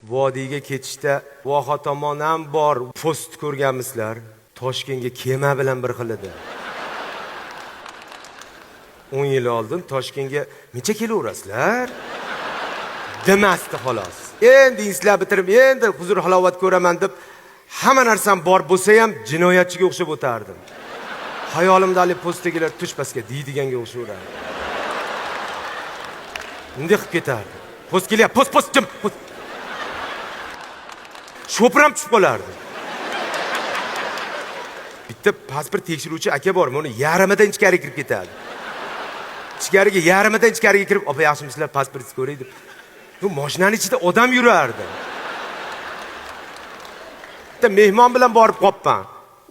Vodiyga ketishda voha tomon ham bor post ko'rganmisizlar. Toshkentga kema bilan bir xil edi. 10 yil oldin Toshkentga necha kelaverasizlar? Demasdi xolos. Endi inslar bitirib, endi huzur halovat ko'raman deb hamma narsam bor bo'lsa ham jinoyatchiga o'xshab o'tardim. Hayolimda hali postdagilar tush pastga deydiganga o'xshaverardi. Bunday qilib ketardi. Post kelyapti, post, post, jim, post. Shopir ham tushib qolardi. Bitta pasport tekshiruvchi aka bor, uni yarmidan ichkariga kirib ketadi. Ichkariga yarmidan ichkariga kirib, opa yaxshimisizlar, pasportingizni ko'ray deb. Bu mashinaning ichida odam yurardi. Bitta mehmon bilan borib qopman.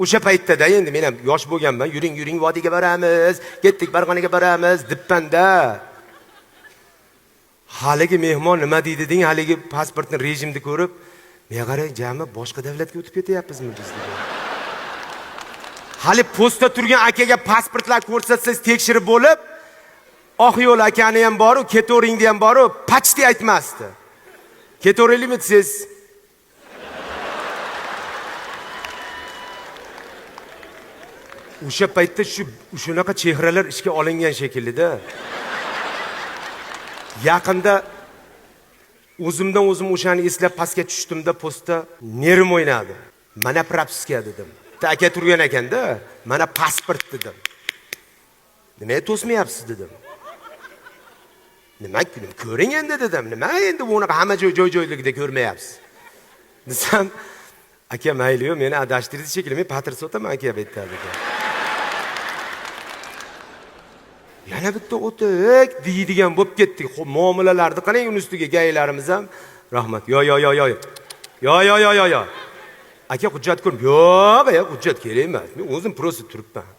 O'sha paytda-da endi men ham yosh bo'lganman, yuring, yuring vodiyga boramiz, ketdik Farg'onaga boramiz debman-da. Haligi mehmon nima deydi deng, haligi pasportni rejimni ko'rib, men qarang, jami boshqa davlatga o'tib ketyapmizmi biz degan. Hali postda turgan akaga pasportlar ko'rsatsangiz tekshirib bo'lib, oq yo'l akani ham boru, ketavering ham boru, почти aytmasdi. Ketaveraylikmi desangiz, o'sha paytda shunaqa chehralar ishga olingan shekillida. Yaqinda o'zimdan o'zim o'shani eslab pastga tushdimda postda nerim o'ynadi. Mana propiska dedim. Bitta aka turgan ekanda, mana pasport dedim. Nimaga to'smayapsiz dedim. Nima ko'ring endi dedim. Nima endi bunaqa hamma joy joy-joyligida ko'rmayapsiz. Desam, aka mayli-yu, meni adashtirdingiz shekilli, men patir sotaman aka bu yerda dedim. Yana bitta o'tik deydigan bo'lib ketdik. Xo'p, muomalalarni qarang uni ustiga gaylarimiz ham rahmat. Yo yo yo yo. Yo yo yo yo yo. Aka hujjat ko'rib, yo'q, aya hujjat kerak emas. Men o'zim prosta turibman.